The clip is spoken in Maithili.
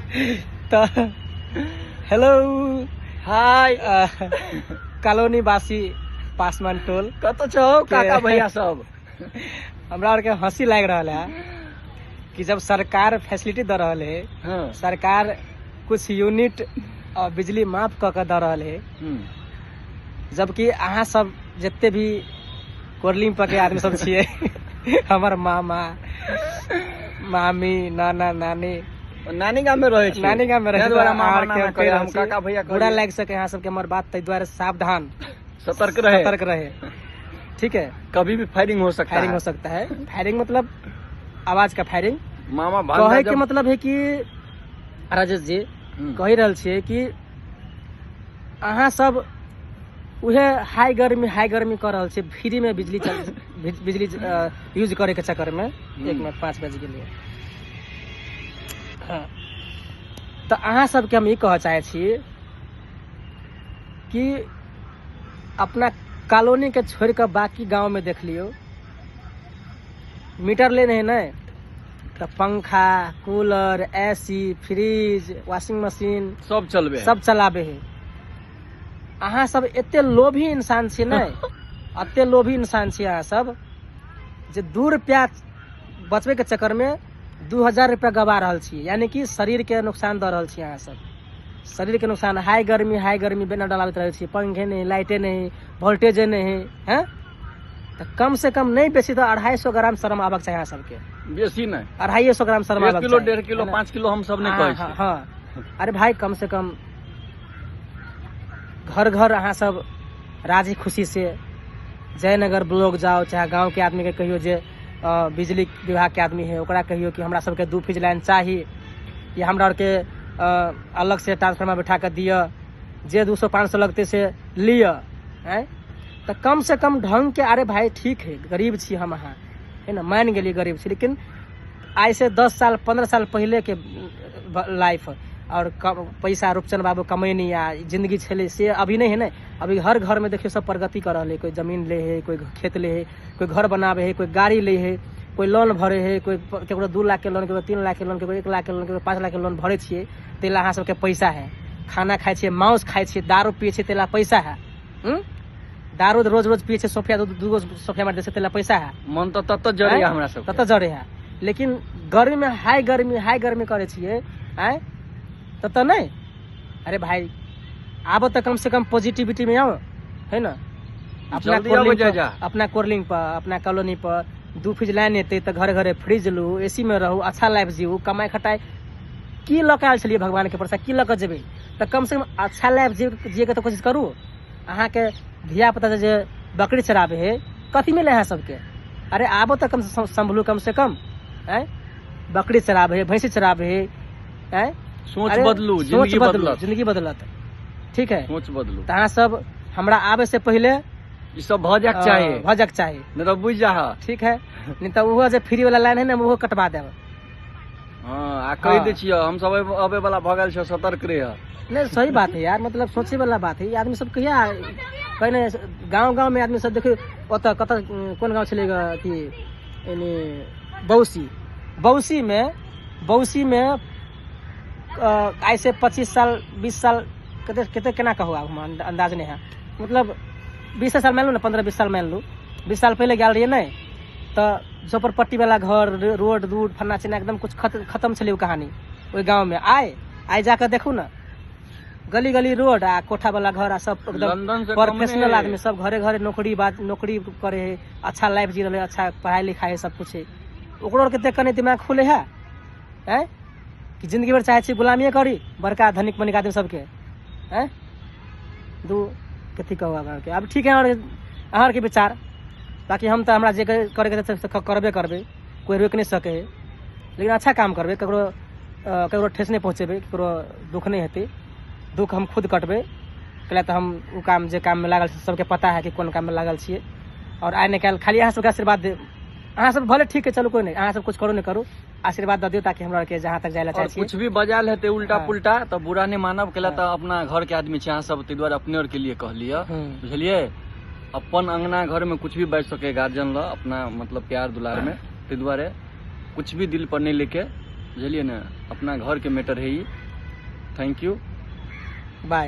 तऽ हेलो हाय, कॉलोनी वासी पासवान टोल, कतऽ छौ काका भैया सब? हमरा आरके हंसी लागि रहल है कि जब सरकार फैसिलिटी दऽ रहल है, सरकार कुछ यूनिट बिजली माफ कऽ के दऽ रहल है, जबकि अहाँ सब जते भी कोरलिंग पर के आदमी सब छियै, हमर मामा मामी नाना नानी नानी गाम में रहै छी, नानी गाम में रहै ताहि छी, दुआरे तऽ मामा अहाँ नाना के कहै, हम रहल छी। काका भैया बुरा कहलियै। लागि सके अहाँ सबके हमर बात, ताहि दुआरे सावधान सतर्क रहे, सतर्क रहे, ठीक है। कभी भी फायरिंग हो सकता फायरिंग है, हो सकता है। फायरिंग मतलब आवाज का फायरिंग। मामा भांजा कहे के जब मतलब है कि राजेश जी कहि रहल छियै कि अहाँ सब उहे हाई गर्मी हाई गर्मी कऽ रहल छियै, फ्री में बिजली चल, बिजली यूज करे के चक्कर में। 1 मिनट 5 बज गेलै। हाँ, तऽ अहाँ सबके हम ई कहऽ चाहै छी कि अपना कॉलोनी के छोड़ि कऽ बाकी गाँव में देख लियौ, मीटर लेने है ने तऽ पंखा, cooler, AC, fridge, washing machine सब चलबे है, सब चलाबे है। अहाँ सब एते लोभी इंसान छी ने, एते लोभी इंसान छी अहाँ सब जे 2 रुपया बचबे के चक्कर में 2000 रुपया गवा रहल छी, यानी कि शरीर के नुकसान दऽ रहल छी अहाँ सब, शरीर के नुकसान। हाई गर्मी हाई गर्मी बेना डलाबैत रहै छी, पंखे नहीं, लाइटे नहीं, वोल्टेजे नहीं, हैं? तऽ कम से कम नहीं बेसी तऽ 250 ग्राम शरम आबक चाही अहाँ सबके, बेसी नहीं, 250 ग्राम शरम 1 आबक किलो, चाही, 1.5 किलो, है ना? 5 किलो हम सब नहीं हाँ, कहै हाँ, छी। हाँ। अरे भाई कम से कम घर घर अहाँ सब राजी खुशी से जयनगर ब्लॉक जाओ, चाहे गाँव के आदमी के कहियो जे बिजली विभाग के आदमी है ओकरा कहियो कि हमरा सबके 2 फीज लाइन चाही, या हमरा आरके अलग से ट्रांसफार्मर बैठा के दिअ, जे 200-500 लगतै से लिअ, आँय? तऽ कम से कम ढंग के। अरे भाई ठीक है गरीब छी हम अहाँ, है ना, मान गेलियै गरीब छी, लेकिन आइ से 10 साल 15 साल पहले के लाइफ और पैसा रूपचंद बाबू कमैनी आ जिंदगी छलै से अभी नहीं है ने। अभी हर घर में देखियौ सब प्रगति कर रहल है, कोई जमीन ले है, कोई खेत ले है, कोई घर बनावे है, कोई गाड़ी ले है, कोई लोन भरे है, कोई केकरो 2 लाख के लोन, केकरो 3 लाख के लोन, केकरो 1 लाख के लोन, केकरो 5 लाख के लोन भरे छियै, ताहि लए अहाँ सबके पैसा है। खाना खाइ छियै, मांस खाइ छियै, दारू पियै छियै, ताहि लए पैसा है। दारू रोज रोज पियै छियै, सोफिया दू गो सोफिया मारि दै छै, ताहि लए पैसा है। मन तऽ तत जरै आँय? हमरा सबके। तत जरै है, लेकिन गर्मी में हाई गर्मी हाई गर्मी करै छियै, आँय? तत नहि। अरे भाई आबो तऽ कम से कम पॉजिटिविटी में आओ, है ना? जल्दी आबो, जा, जा। अपना कोरलिंग पर, अपना कॉलोनी पर 2 फीज लाइन एतै तऽ घरे घरे फ्रिज लू, एसी में रहू, अच्छा लाइफ जीवू, कमाइ खटाइ की लऽ कऽ आयल छलियै भगवान के प्रसाद, की लऽ कऽ जेबै? तऽ कम से कम अच्छा लाइफ जियैके तऽ कोशिश करू। अहाँके धिया पुता जे बकरी चराबै है, कथी मिलै अहाँ सबके? अरे आबो तऽ कम से सम्भलू, कम से कम, आँय? बकरी चराबै है, भैंसी चराबै है, आँय? सोच अरे, बदलू, सोच जिंदगी बदलू, बदलत। जिंदगी बदलत, ठीक है? सोच बदलू। तऽ अहाँ सब हमरा आबै से पहिले ई सब भऽ जायके चाही। भऽ जायके चाही। नहि तऽ बुझि जाह। ठीक है, नहि तऽ ओहो जे फ्री वाला लाइन है ने, ओहो कटवा देब। हाँ, आ कहि दै छियौ, हम सब अबै वाला भऽ गेल छियौ, सतर्क रह। नहीं सही बात है यार, मतलब सोचे वाला बात है। ई आदमी सब कहिया कहने गाँव गाँव में आदमी सब देखियौ, ओतऽ कतऽ कोन गाँव छलै ग, अथी यानी बौसी, बौसी में, बौसी में, आइ से 25 साल 20 साल कते कते केना कहू आब हम अंदाज नहीं है, मतलब 20 साल मान लू ना, 15-20 साल मान लू, 20 साल पहले गेल रहियै नहीं तऽ झोपड़पट्टी वाला घर, रोड दूड फन्ना चिन्ना एकदम कुछ खत्म छलै ओ कहानी ओहि गाँव में। आइ जाकऽ देखू ना, गली गली रोड आ कोठा वाला घर आ सब एकदम लंदन से कम नहीं प्रोफेशनल है। आदमी सब घरे घरे नौकरी बात नौकरी करे है, अच्छा लाइफ जी रहे, अच्छा पढ़ाई लिखाई है, सब कुछ है। ओकरो आरके देख कऽ नहि दिमाग खुले है, आँय? कि जिंदगी भर चाहे छी गुलामिये करी बड़का धनिक मनिक आदमी सबके, आँय? दू कथी कहू आब अहाँके। आब ठीक है अहाँ आरके विचार, बाकी हम तऽ हमरा जे करैके हेतै से करबे करबै, कोइ रोकि नहि सकै है, लेकिन अच्छा काम करबै, ककरो ठेस नहि पहुँचेबै, ककरो दुख नहि हेतै, दुख हम खुद कटबै, कैला तऽ हम ओ काम जे काममे लागल छी सबके पता है कि कोन काममे लागल छियै। और आइ ने काल्हि खाली अहाँ सबके आशीर्वाद दे, अहाँ सब भले ठीक है चलू कोइ नहि, अहाँ सब कुछ करू नहि करू, आशीर्वाद दऽ दियौ ताकि हमरा आरके जहाँ तक जाय लए चाहै और छियै। कुछ भी बजायल हेतै उल्टा पुल्टा तऽ बुरा नहि मानब, कैला तऽ अपना घर के आदमी छै अहाँ सब, ताहि दुआरे अपने आरके लिए कहलियै, बुझलियै? अपन अंगना घर में कुछ भी बाजि सकै गार्जियन लऽ अपना मतलब प्यार दुलार में, ताहि दुआरे कुछ भी दिल पर नहीं लेके बुझलियै ने, अपना घरके मैटर है ई। Thank you, by.